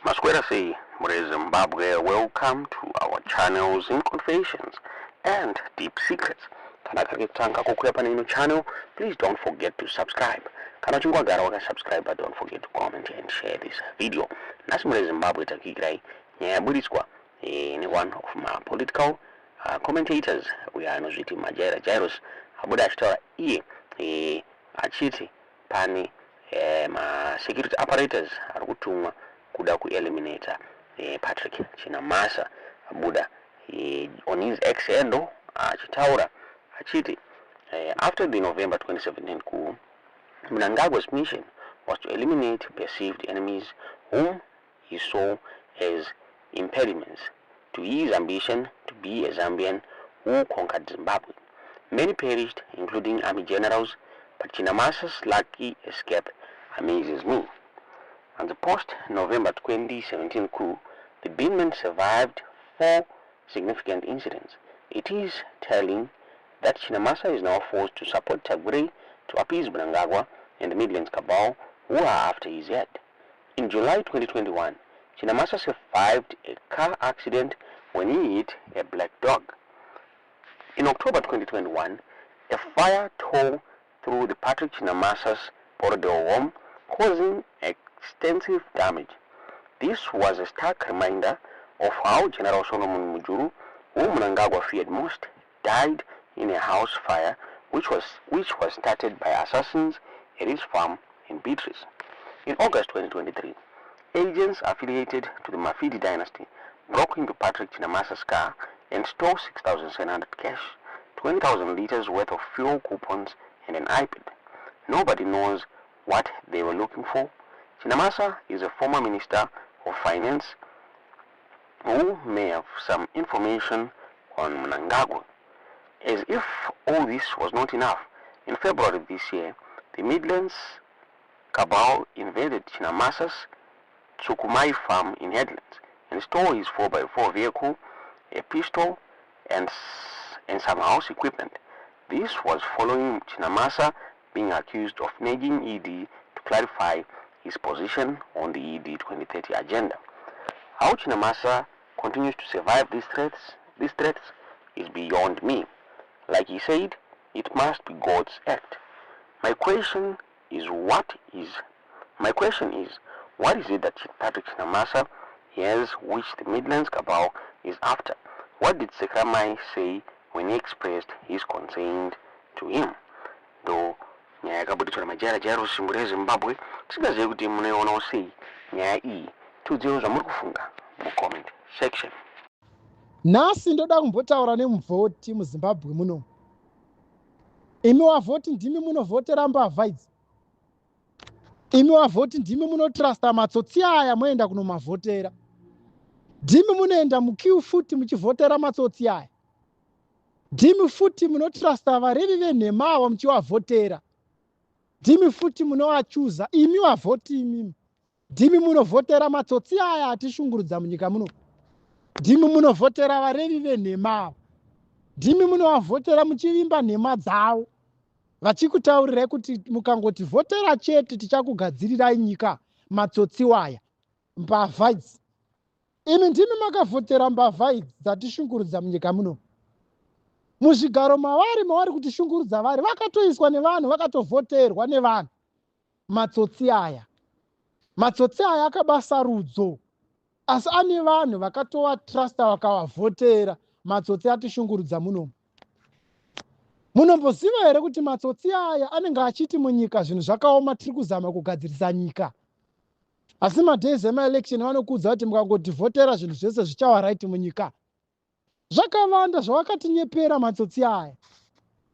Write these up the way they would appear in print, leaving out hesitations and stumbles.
Maswera sei mureZimbabwe, welcome to our channels in confessions and deep secrets. Kana kari kekutanga kukuya pane ino channel, please don't forget to subscribe. Kana uchinge wagara wakasubscribe, but don't forget to comment and share this video. Nhasi mureZimbabwe takuigirai nyaya yaburitswa neone of my political commentators uyo anozviti Majaira Jairos, abuda achitaura iye achiti pane masecurity apparatus ari kutumwa kuda kueliminata Patrick Chinamasa. Abuda on his X handle achitaura achiti after the November 2017 coup, Mnangagwa's mission was to eliminate perceived enemies whom he saw as impediments to his ambition to be a Zambian who conquered Zimbabwe. Many perished, including army generals, but Chinamasa's lucky escape amazes me. On the post-November 2017 coup, the Binman survived four significant incidents. It is telling that Chinamasa is now forced to support Tagwirei to appease Mnangagwa and the Midlands cabal, who are after his head. In July 2021, Chinamasa survived a car accident when he hit a black dog. In October 2021, a fire tore through the Patrick Chinamasa's Borrowdale home, causing extensive damage. This was a stark reminder of how General Solomon Mujuru, whom Mnangagwa feared most, died in a house fire which was started by assassins at his farm in Beatrice. In August 2023, agents affiliated to the Mafidi dynasty broke into Patrick Chinamasa's car and stole 6,700 cash, 20,000 liters worth of fuel coupons, and an iPad. Nobody knows what they were looking for. Chinamasa is a former minister of finance who may have some information on Mnangagwa. As if all this was not enough, in February this year, the Midlands cabal invaded Chinamasa's Tsukumai farm in Headlands and stole his 4x4 vehicle, a pistol, and some house equipment. This was following Chinamasa being accused of nagging ED to clarify his position on the ED 2030 agenda. How Chinamasa continues to survive these threats is beyond me. Like he said, it must be God's act. My question is, what is it that Patrick Chinamasa has which the Midlands cabal is after? What did Sekamai say when he expressed his concern to him? Ndo nyaya yakabuditswa naMajaira Jairos mhuri yeZimbabwe. Tisingazivi kuti munoionawo sei nyaya iyi. Tiudzewo zvamuri kufunga mucomment section. Nhasi ndoda kumbotaura nemuvhoti muZimbabwe muno. Imi wavhoti, ndimi munovhotera mbavha idzi. Imi wavhoti, ndimi munotrusta matsotsi aya, moenda kunomavhotera. Ndimi munoenda muqueue futi muchivhotera matsotsi aya. Ndimi futi munotrusta varevi venhema ava muchivavhotera. Ndimi futi munovachuza. Imi wavhoti, imimi ndimi munovhotera matsotsi aya atishungurudza munyika muno. Ndimi munovhotera varevi venhema ava. Ndimi munovavhotera muchivimba nhema dzavo, vachikutaurirai kuti mukangotivhotera chete tichakugadzirirai nyika. Matsotsi waya, mbavha idzi. Imi ndimi makavhotera mbavha idzi dzatishungurudza munyika muno. Muzvigaro mavari mavari kutishungurudza vari, vakatoiswa nevanhu, vakatovhoterwa nevanhu. Matsotsi aya, matsotsi aya akaba sarudzo, asi ane vanhu vakatovatrusta, vakavavhotera. Matsotsi atishungurudza munomu. Munomboziva here kuti matsotsi aya anenge achiti munyika zvinhu zvakaoma, tiri kuzama kugadzirisa nyika, asi madays emaelection vanokuudza kuti mukangotivhotera zvinhu zvese zvichava right munyika? Zvakawanda zvavakatinyepera matsotsi aya,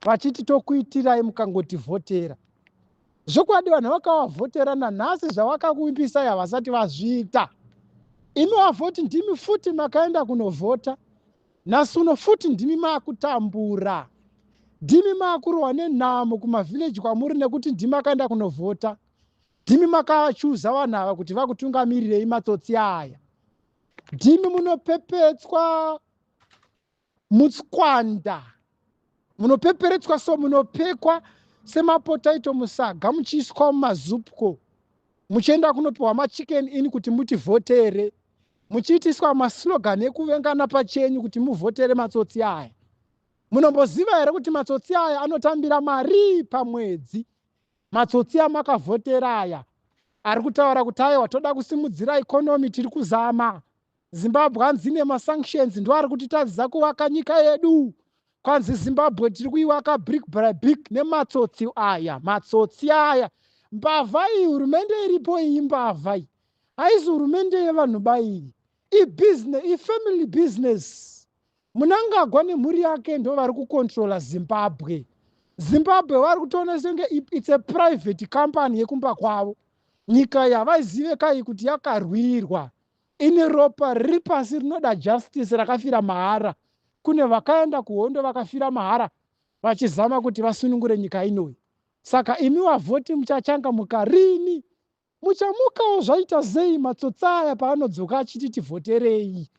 vachiti tokuitirai mukangotivhotera. Zvokwadi vanhu vakavavhotera, nanhasi zvavakakuimbisai havasati vazviita. Imi wavhoti, ndimi futi makaenda kunovhota. Nhasi uno futi ndimi maakutambura, ndimi maakurohwa nenhamo kumavhileji kwamuri, nekuti ndimi makaenda kunovhota, ndimi makachuza vanhu ava kuti vakutungamirirei. Matsotsi aya, ndimi munopepetswa mutswanda, munopeperetswa, so munopekwa semapotaito musaga, muchiiswa mumazupco. Muchienda kunopiwa maChicken Inn kuti mutivhotere, muchiitiswa maslogan ekuvengana pachenyu kuti muvhotere matsotsi aya. Munomboziva here kuti matsotsi aya anotambira marii pamwedzi? Matsotsi amakavhotera aya ari kutaura kuti aiwa, toda kusimudzira economy, tiri kuzama. Zimbabwe hanzi ine masanctions, ndo ari kutitadzisa kuvaka nyika yedu. Kwanzi Zimbabwe tiri kuiwaka brick by brick nematsotsi aya. Matsotsi aya, mbavha iyi. Hurumende iripo iyi mbavha iyi, haisi hurumende yevanhu ba iyi, ibusiness, ifamily business. Mnangagwa nemhuri yake ndo vari kucontrola Zimbabwe. Zimbabwe vari kutoona senge it's a private company yekumba kwavo. Nyika yavaizive kai kuti yakarwirwa, ine ropa riri pasi rinoda justice, rakafira mahara. Kune vakaenda kuhondo vakafira mahara vachizama kuti vasunungure nyika inoyi. Saka imi wavhoti muchachanga mukarini? Muchamukawo zvaita sei matsotsi aya paanodzoka achiti tivhoterei?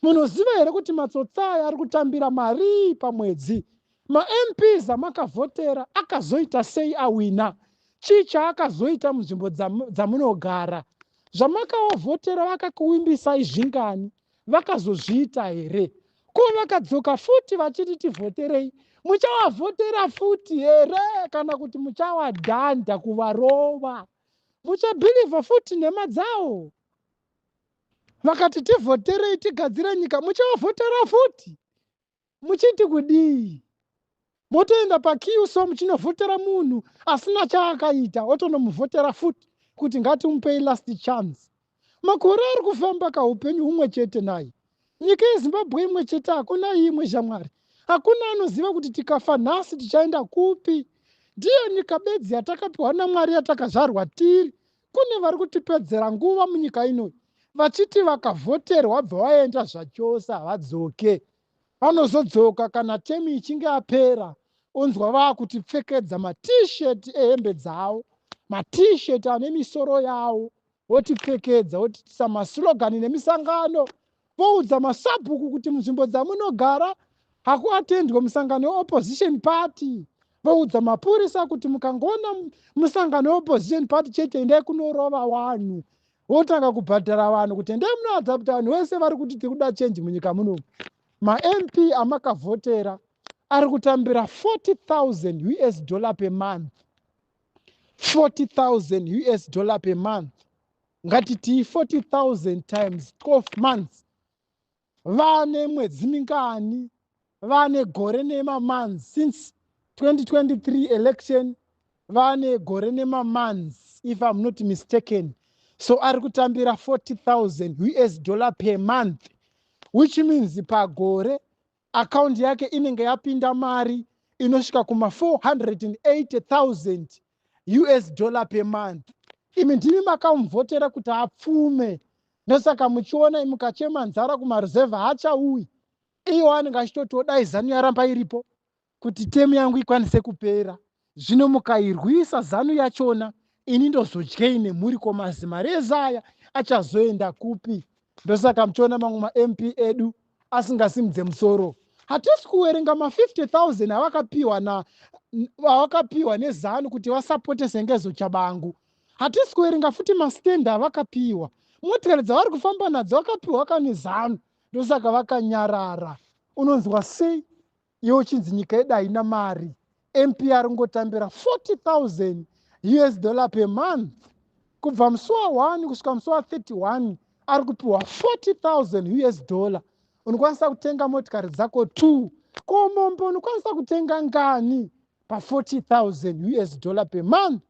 Munoziva here kuti matsotsi aya ari kutambira marii pamwedzi? MaMPs amakavhotera akazoita sei awina? Chii chaakazoita munzvimbo dzamunogara? Zvamakavavhotera vakakuwimbisai zvingani? Vakazozviita here? Ko vakadzoka futi vachiti tivhoterei, muchavavhotera futi here, kana kuti muchavadhanda kuvarova? Muchabhilivha futi nhema dzavo? Vakati tivhoterei tigadzire nyika, muchavavhotera futi muchiti kudii? Motoenda paqueue so muchinovhotera munhu asina chaakaita, otonomuvhotera futi kuti ngatimupei last chance. Makore ari kufamba, kaupenyu humwe chete naye. Nyika yeZimbabwe imwe chete, hakuna imwe shamwari. Hakuna anoziva kuti tikafa nhasi tichaenda kupi. Ndiyo nyika bedzi yatakapiwa naMwari, yatakazvarwa tiri. Kune vari kutipedzera nguva munyika ino vachiti vakavhoterwa bva vaenda zvachose, havadzoke. Vanozodzoka kana term ichinge apera. Onzwa vaakutipfekedza maT-shirt ehembe dzavo, maT-shirt ane misoro yavo, votipfekedza, votitisa maslogani nemisangano. Voudza masabhuku kuti munzvimbo dzamunogara hakuatendwe musangano weopposition party. Voudza mapurisa kuti mukangoona musangano weopposition party chete, endai kunorova vanhu. Votanga kubhadhara vanhu kuti endai munoadza kuti vanhu vese vari kuti tiri kuda change munyika munomu. MaMP amakavhotera ari kutambira 40,000 US dollar per month, 40,000 US dollar per month. Ngatitii 40,000 times 12 months, vane mwedzi mingani? Vane gore nemamonths. Since 2023 election, vane gore nemamonths, if I'm not mistaken. So ari kutambira 40,000 US dollar per month, which means pagore akaunti yake inenge yapinda mari inosvika kuma480,000 US dollar per month. Imi ndimi makamuvhotera kuti apfume. Ndosaka muchiona mukachema nzara kumaruzevha haachauyi. Iwo anenge achitotiwo dai ZANU yaramba iripo kuti term yangu ikwanise kupera. Zvino mukairwisa ZANU yachona, ini ndozodyei nemhuri? Ko mazimari ezaya achazoenda kupi? Ndosaka muchiona mamwe maMP edu asingasimudze musoro. Hatisi kuverenga ma50 000 avakapiwa neZANU kuti vasapote Sengezo Tshabangu. Hatisi kuverenga futi mastand avakapiwa, motikari dzavari kufamba nadzo vakapiwa kanezanu. Ndosaka vakanyarara. Unonzwa sei iwe uchinzi nyika yedu haina mari, MP ari kungotambira 40,000 US dollar per month? Kubva musi wa1 kusvika musi wa31 ari kupiwa 40,000 US dollar. Unokwanisa kutenga motikari dzako 2. Ko mombe unokwanisa kutenga ngani pa40,000 US dollar per month?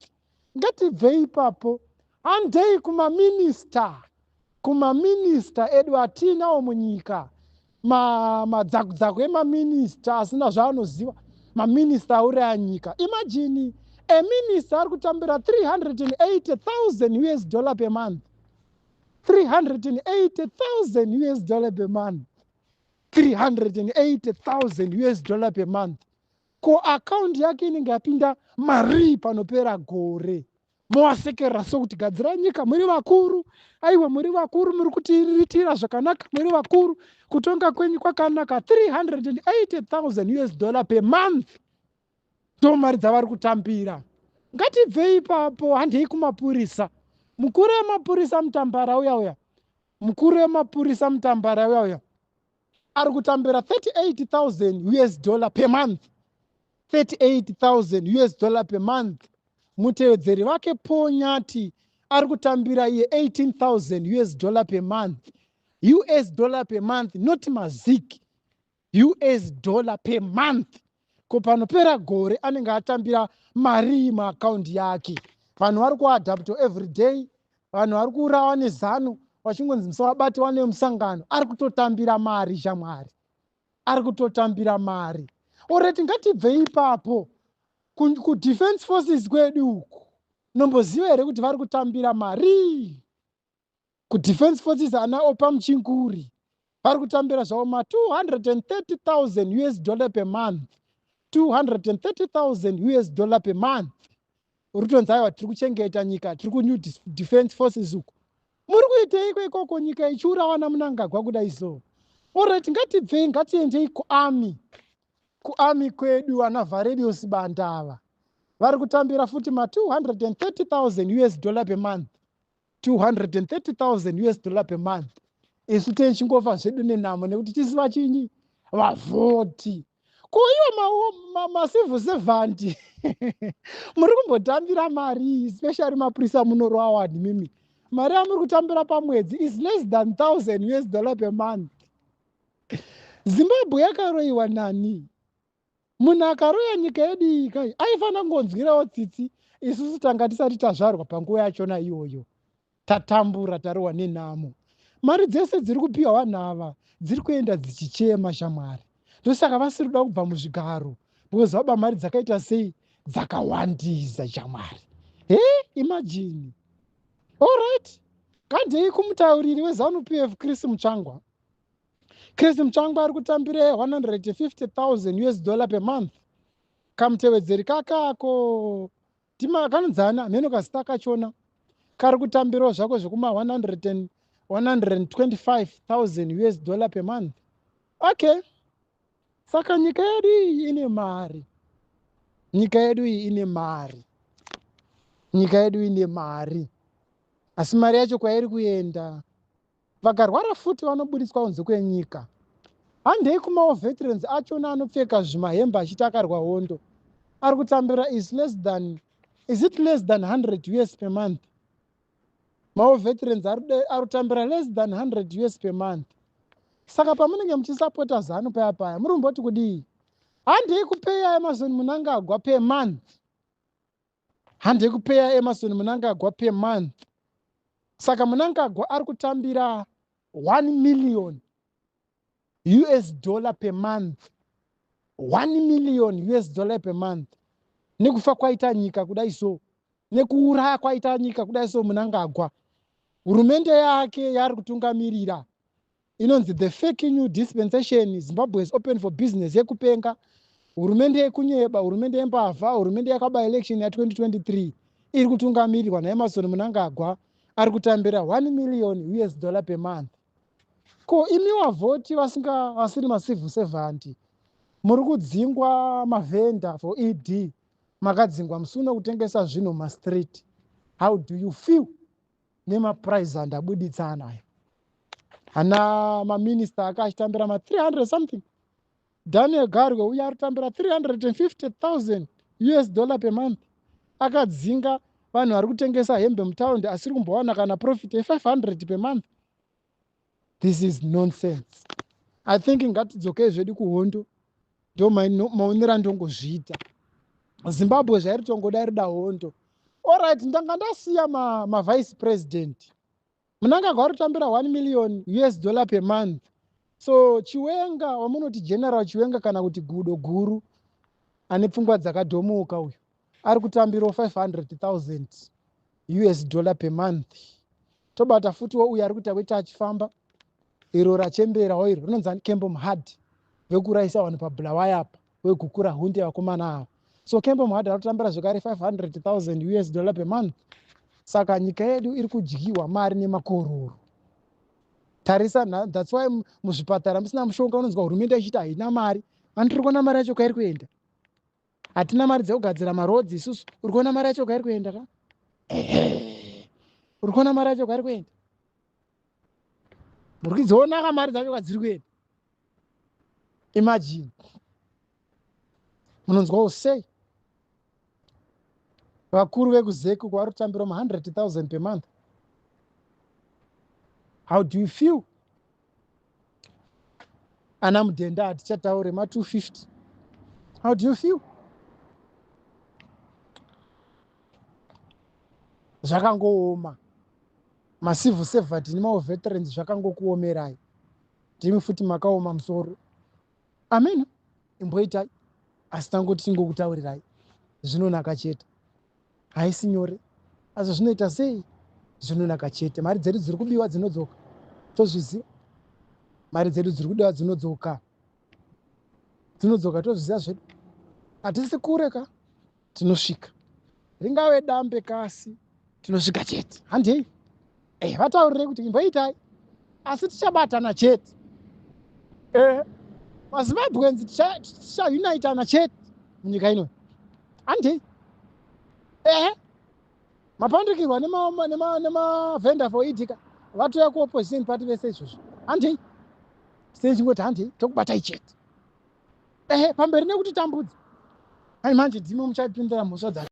Ngatibvei ipapo, handei kumaminista. Kumaminista edu atinawo munyika, madzakudzako emaminista asina zvaanoziva, maminista auraya nyika. Imagine a minister ari kutambira 380,000 US dollar per month, 380,000 US dollar per month, 380,000 US dollar per month. Ko akaunti yake inenge yapinda marii panopera gore? Movasekerera sokuti gadzira nyika, muri vakuru. Aiwa, muri vakuru, muri kutiriritira zvakanaka, muri vakuru, kutonga kwenyu kwakanaka. 380,000 US dollar per month, ndo mari dzavari kutambira. Ngatibvei ipapo, handei kumapurisa. Mukuru wemapurisa Mutambara uya uya, mukuru wemapurisa Mutambara uya uya ari kutambira 38,000 US dollar per month, 38,000 US dollar per month. Mutevedzeri wake Paul Nyati ari kutambira iye 18,000 US dollar per month, US dollar per month, not maZiG, US dollar per month. Ko panopera gore anenge atambira marii muakaundi yake? Vanhu vari kuabductwa every day, vanhu vari kuurawa neZANU vachingonzi musavabatiwa nemusangano. Ari kutotambira mari, shamwari, ari kutotambira mari. Alright, ngatibvei ipapo. Kudefense forces kwedu uku, nomboziva here kuti vari kutambira mari kudefense forces? Ana Oppah Muchinguri vari kutambira zvavo ma230,000 US dollar per month, 230,000 US dollar per month. Uri kutonzi aiwa, tiri kuchengeta nyika, tiri kunew defense forces uku. Muri kuiteiko ikoko nyika ichiurawa naMunangagwa kudai so? Alright, ngatibvei, ngatiendei kuarmy. Kuarmy kwedu ana Valerio Sibanda ava vari kutambira futi ma230,000 US dollar per month, 230,000 US dollar per month. Isu tichingofa zvedu nenhamo nekuti tisiva chinyi vavhoti. Ko iwo macivil servant muri kumbotambira mari? Especially mapurisa, munorova wani mimi. Mari yamuri kutambira pamwedzi is less than 1000 US dollar per month. Zimbabwe yakaroyiwa nani? Munhu akaroya nyika yedu iyi kai aifanira kungonzwirawo tsitsi isusu tanga tisati tazvarwa panguva yachona iyoyo. Tatambura, tarohwa nenhamo. Mari dzese dziri kupiwa vanhu ava dziri kuenda dzichichema, shamwari. Ndosaka vasiri kuda kubva muzvigaro, because vaba mari dzakaita sei? Dzakawandisa, shamwari. He, imagine. Allright, kandei kumutauriri weZANU PF, Chris Mutsvangwa. Chris Mutsvangwa ari kutambire 150,000 US dollar per month. Kamutevedzeri kakako kanonzana mheno kazita kachona kari kutambirawo zvako zvekuma 125,000 US dollar per month. Okay, saka nyika yedu iyi ine mari, nyika yedu iyi ine mari, nyika yedu ine mari, asi mari yacho kwairi kuenda? Vakarwara futi vanobudiswa kunze kwenyika. Handei kumawar veterans achona anopfeka zvimahembe achiti akarwa hondo. Ari kutambira is less than, is it less than 100 US per month? Mawar veterans ari kutambira less than 100 US per month. Saka pamunenge muchisapota ZANU paya paya, muri kumboti kudii? Handei kupay yaEmmerson Mnangagwa per month, handei kupay yaEmmerson Mnangagwa per month. Saka Mnangagwa ari kutambira 1 million US dollar per month, 1 million US dollar per month. Nekufa kwaita nyika kudai so, nekuuraya kwaita nyika kudai so, Mnangagwa, hurumende yake yaari kutungamirira inonzi the fake new dispensation, Zimbabwe is open for business, yekupenga, hurumende yekunyeba, hurumende yembavha, hurumende yakaba election ya2023, iri kutungamirirwa naEmmerson Mnangagwa, ari kutambira 1 million US dollar per month. Ko imi wavhoti vasinga vasiri macivil servant, muri kudzingwa, mavhenda for ED, makadzingwa musi uno kutengesa zvinhu mumastreet, how do you feel nemaprice andabuditsa anayo? Hana maminista aka achitambira ma300 something. Daniel Garwe uye ari kutambira 350,000 US dollar per month. Akadzinga vanhu vari kutengesa hembe mutaundi, asiri kumbowana kana profit ye500 per month. This is nonsense. I think ngatidzokei zvedu kuhondo. Ndo maonero andongozviita. Zimbabwe zvairi tongoda irida hondo. Allright, ndanga ndasiya mavice president. Mnangagwa ari kutambira 1 million US dollar per month. So Chiwenga wamunoti General Chiwenga kana kuti gudo guru ane pfungwa dzakadhomuka uyu ari kutambirawo 500,000 US dollar per month. Tobata futiwo uyu ari kuita weti achifamba, iro rachemberawo iro rinonzi Kembo Mohadi, vekurayisa vanhu paBulawayo apa, wegukura hunde, vakomana ava. So Kembo Mohadi ari kutambira zvekare 500,000 US dollar per month. Saka nyika yedu iri kudyiwa mari nemakororo. Tarisa, that's why muzvipatara musina mushonga. Unonzwa hurumende ichiti haina mari. Ani tiri kuona mari yacho kwairi kuenda? Hatina mari dzekugadzira maroads isusu. Uri kuona mari yacho kwairi kuenda ka? Ehe, Uri kuona mari yacho kwairi kuenda? Muri kudzionaka mari dzacho kwadziri kuenda? Imagine. Munonzwawo sei? Vakuru vekuZEC kwavari kutambira ma 100,000 per month. How do you feel? Ana Mudhenda hatichataure ma 250. How do you feel? Zvakangooma. Macivil servant nemawar veterans zvakangokuomerai. Ndimi futi makaoma musoro. Amen. Imboitai. Asi tangoti tingokutaurirai. Zvinonaka chete. Haisi nyore. Asi zvinoita sei? Zvinonaka chete. Mari dzedu dziri kubiwa dzinodzoka. Tozviziva. Mari dzedu dziri kudiwa dzinodzoka. Dzinodzoka tozviziva zvedu. Hatisi kure ka. Tinosvika. Ringave dambe kasi tinosvika chete. Handei. Vataurirei kuti imboitai. Asi tichabatana chete. MaZimbabweans tichaunitana chete munyika ino. Handei. Mapandukirwa nemavhenda for idika vatouya kuopposition party vese izvozvo. Handei. Sechingoti handei tokubatai chete. Pamberi nekuti tambudza. Ai manje ndimo muchapindira mhosva dzacho.